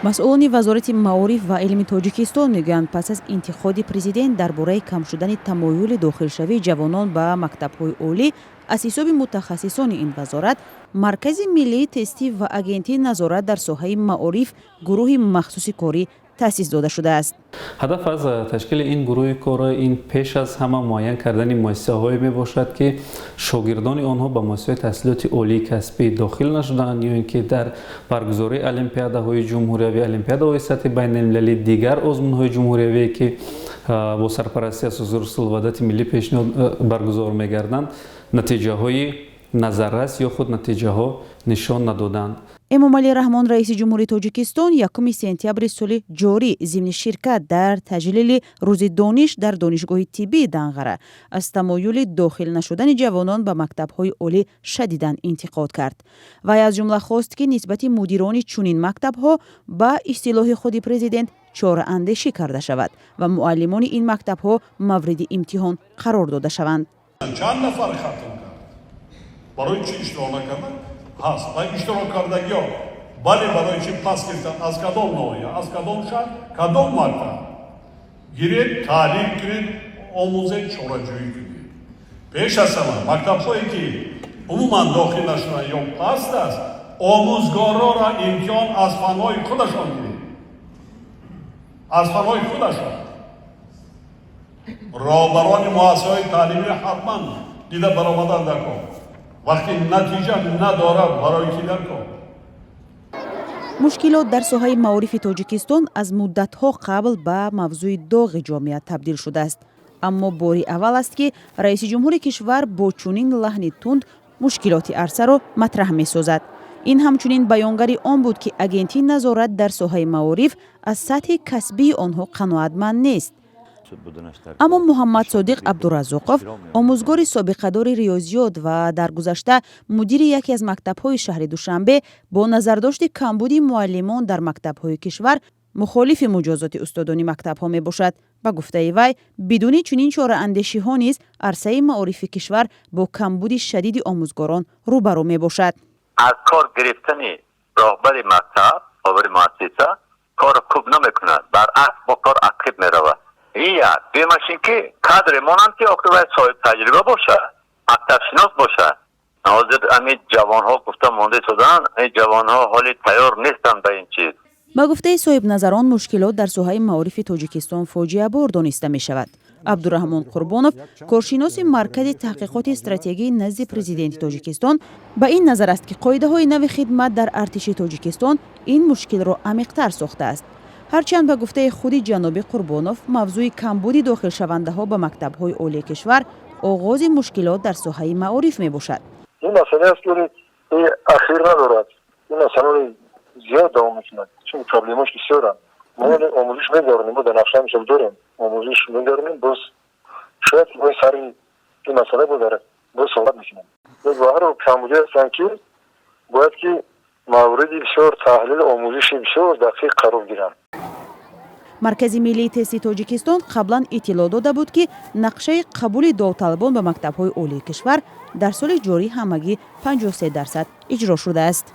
Масъулони Вазорати маориф ва илми Тоҷикистон мегӯянд, пас аз интиқоди президент дар бораи кам шудани тамоюли дохилшавии ҷавонон ба мактабҳои олӣ, аз ҳисоби мутахассисони ин вазорат, Маркази миллии тестӣ ва Агентии назорат дар соҳаи маориф гурӯҳи махсуси корӣ таъсис дода шудааст. Ҳадаф аз ташкили ин гурӯҳи кор ин пеш аз ҳама муайян кардани муассисаҳое мебошад, ки шогирдони онҳо ба муассисаҳои таҳсилоти олии касбӣ дохил нашуданд ё ин ки дар баргузории олимпиадаҳои ҷумҳуриявӣ, олимпиадаҳои сатҳи байналмилалӣ, дигар озмунҳои ҷумҳуриявие, ки бо сарпарастии Асосгузори сулҳу ваҳдати миллӣ пешниҳод баргузор мегарданд, натиҷаҳои назаррас ё худ натиҷаҳо нишон надоданд. Эмомалӣ Раҳмон, раиси ҷумҳури Тоҷикистон, 1 сентябри соли ҷорӣ зимни ширкат дар таҷлили Рӯзи дониш дар Донишгоҳи тиббии Данғара аз тамоюли дохил нашудани ҷавонон ба мактабҳои олӣ шадидан интиқод кард. Вай аз ҷумла хост, ки нисбати мудирони чунин мактабҳо, ба истилоҳи худи президент, чораандешӣ карда шавад ва муаллимони ин мактабҳо мавриди имтиҳон қарор дода шаванд. Чанд нафар хатм кард? Барои чӣ иштирок накардан ҳаст ва иштирок кардагиҳо, бале, барои чӣ пас гирифтан? Аз кадом ноҳия, аз кадом шаҳр, кадом мактаб? Гиред, таълим кунед, омӯзед, чораҷӯӣ кунед. Пеш аз ҳама мактабҳое, ки умуман дохил нашуданд ё паст аст, омӯзгорора имтиҳон аз фанҳои худашон гиред, аз фанҳои худашон. Роҳбарони муассисаҳои таълимӣ ҳатман дида баромадан дар кор. Вақте натиҷа надорад, барои кӣ дар кор? Мушкилот дар соҳаи маорифи Тоҷикистон аз муддатҳо қабл ба мавзӯи доғи ҷомеа табдил шудааст, аммо бори аввал аст, ки раиси ҷумҳури кишвар бо чунин лаҳни тунд мушкилоти арсаро матраҳ месозад. Ин ҳамчунин баёнгари он буд, ки Агентии назорат дар соҳаи маориф аз сатҳи касбии онҳо қаноатманд нест. Аммо Муҳаммадсодиқ Абдуразоқов, омӯзгори собиқадори риёзиёт ва дар гузашта мудири яке аз мактабҳои шаҳри Душанбе, бо назардошти камбуди муаллимон дар мактабҳои кишвар мухолифи муҷозоти устодони мактабҳо мебошад. Ба гуфтаи вай, бидуни чунин чораандешиҳо низ арсаи маорифи кишвар бо камбуди шадиди омӯзгорон рӯбарӯ мебошад. Аз кор гирифтани роҳбари мактаб, роҳбари муассиса кор хуб намекунад, баръакс, бо кор ақиб меравад. Ин як. Дуюмаш ин ки кадре монанд, ки охир бояд соҳиб таҷриба бошад, мактабшинос бошад. Ҳозир ҳамин ҷавонҳо гуфта монда истоданд, ин ҷавонҳо ҳоли тайёр нестанд ба ин чиз. Ба гуфтаи соҳибназарон, мушкилот дар соҳаи маорифи Тоҷикистон фоҷиабор дониста мешавад. Абдураҳмон Қурбонов, коршиноси Маркази таҳқиқоти стратегии назди президенти Тоҷикистон, ба ин назар аст, ки қоидаҳои нави хидмат дар артиши Тоҷикистон ин мушкилро амиқтар сохтааст. Ҳарчанд, ба гуфтаи худи ҷаноби Қурбонов, мавзӯи камбуди дохилшавандаҳо ба мактабҳои олии кишвар оғози мушкилот дар соҳаи маориф мебошад. Ин масъале аст, ки ахир надорад. Ин масъала зиёд давом мекунад, чун проблемаш бисёранд. Мо омӯзиш мегардонем, мо дар нақша мисол дорем, омӯзиш мегардонем. Боз шояд боз сари ин масъала боз суҳбат мекунем. Баҳро камбудӣ ҳастанд, ки бояд ки мавриди бисёр таҳлил, омӯзиши бисёр дақиқ қарор гиранд. Маркази миллии тести Тоҷикистон қаблан иттилоъ дода буд, ки нақшаи қабули довталабон ба мактабҳои олии кишвар дар соли ҷорӣ ҳамагӣ 53% иҷро шудааст.